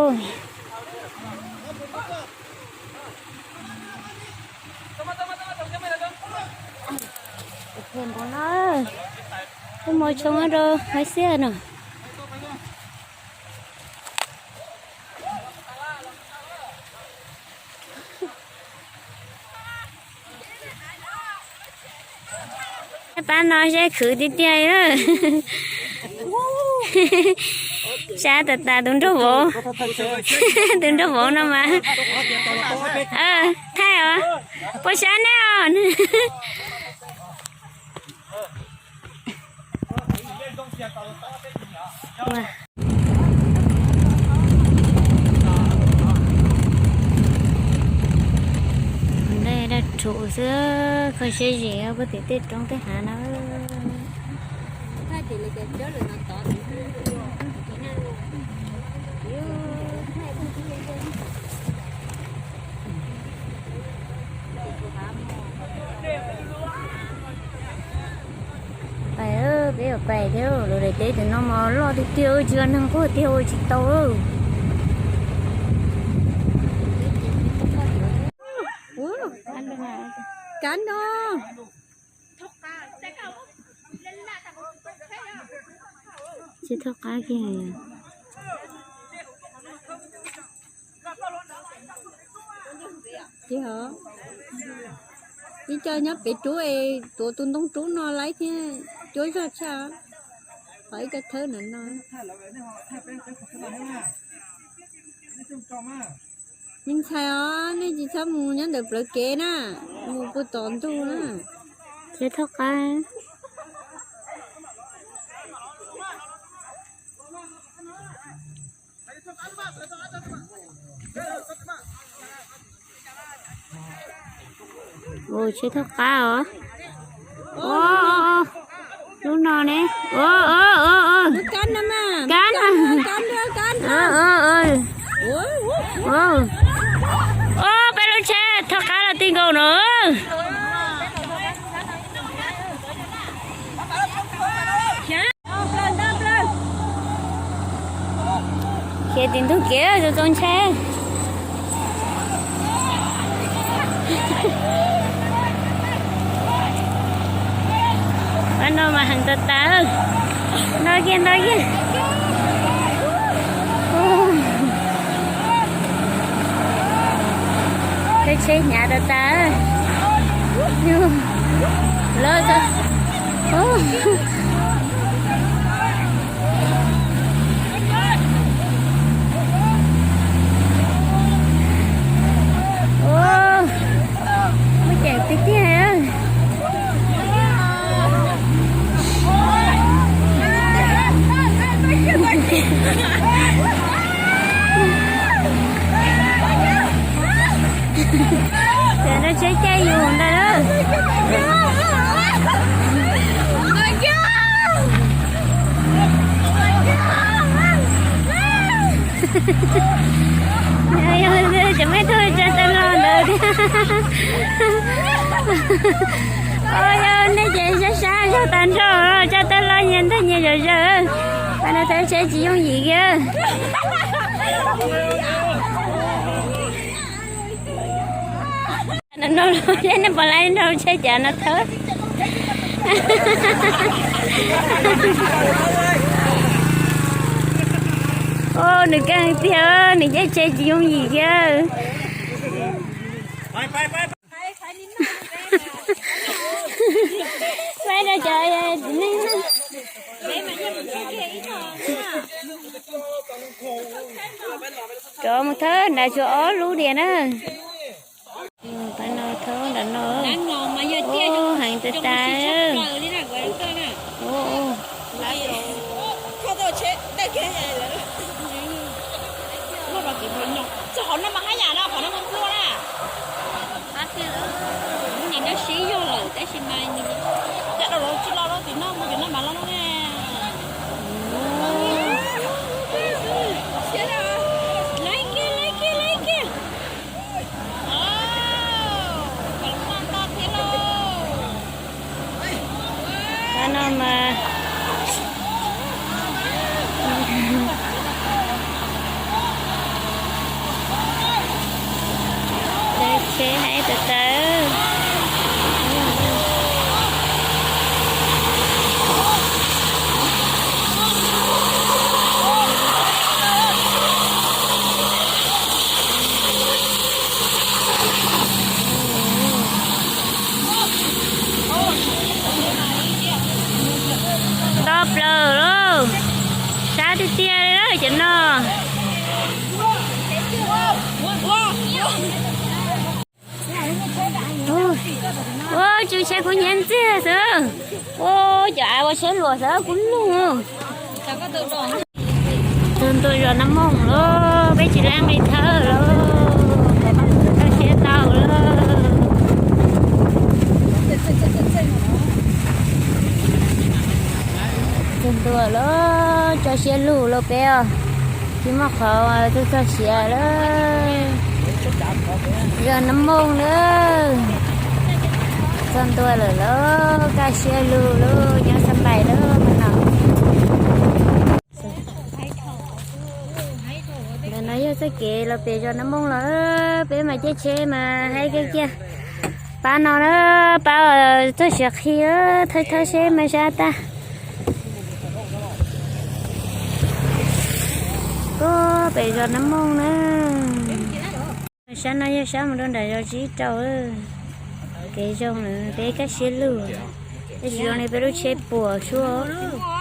Tus phem npaum no, twb muaj tshoob rau hais xiab no. Pab no zeb khwv tiag tiag. Sab tas tas tus nraug vauv, tus nraug vauv no mas thaij os, puas sab nej os. Dej daj rhuv xwb, kho siab zim puag tim tej roob tej hav no. Pais, peb yuav pais thiab, lub daim teb tim no mas loj tiag tiag, tsis yog neeg quaj tiag ua tsis tau. Kab no. Tsis thoj qab kiag. Ib co nyob pem roob es tuav tus ntoo roob no laib thiab cuab zog tshaj. Qhov ib co thawb na no. Me ntxhais os, nej tsis txhob mus nyob ntawm plawv kev na, mus puag tom ntug na. Tsis thoj qab. Ua tsheb thoj qab os. Lub no ne. Kab no. Peb lub tsheb thoj qab los ti nkaus no. Khiav tim ntug kev txaus txaus ntshai. Pab no mas heev tas tas. Nto kiag nto kiag. Tej tsheb hnyav tas tas. Lawv muaj ceem tiag tiag. Cov no tsheb caij yus ntag. Yog cov me tub tsa tawg los ntawd tiag. Yog nej ces sab sab zog tag nrho, tsa tawg los nyias ntawg nyias zom zaws. Pab no thawb tsheb tsis yooj yim kiag. No no los nej pom lawm, nrog tsheb cav no thawb. Nws keej tiag, nws caij tsheb tsis yooj yim kiag. Pab no cov txiv neej na. Rov mus thawb nrad tshuav ob lub diam na. Pab no thawb nram no. Heev tas tas. Nim no sib yog lawm tab sis mas cam rau los tsis los rau tim no, mus tim no mas los ne. Laib kiag, laib kiag, laib kiag. Pab no mas Cov tawv. Nto plaws lauj, sab tiag tiag li lawm cov no. Ua tsw tsheb kub hnyiab ntxiag xwb. Ua cov av ua tsheb luas xwb kub lug. Txog ntua zos Nab Mooj lauj, peb tsis laij nqis thawj lauj, tso siab tau lauj. Txog ntua lauj, tso siab lug lauj peb os, tsis muaj qhov txog txog siav lawm. Zos Nab Mooj lawm, txog ntua lawm lauj, kaj siab lug lauj, nyob sab npais lauj no. Ntawm no yog txoj kev los pem zos Nab Mooj los, peb mas caij tsheb mas haib kiag kiag. Pab no na, pab txog siav qhi, thawj thawj seb mas sab tag. Puag pem zos Nab Mooj na. Sab no yog sab mus rau nram zos Tsib Rau. Kev zoo na, peb kaj siab lug, tab sis zoo li peb lub tsheb puas suab.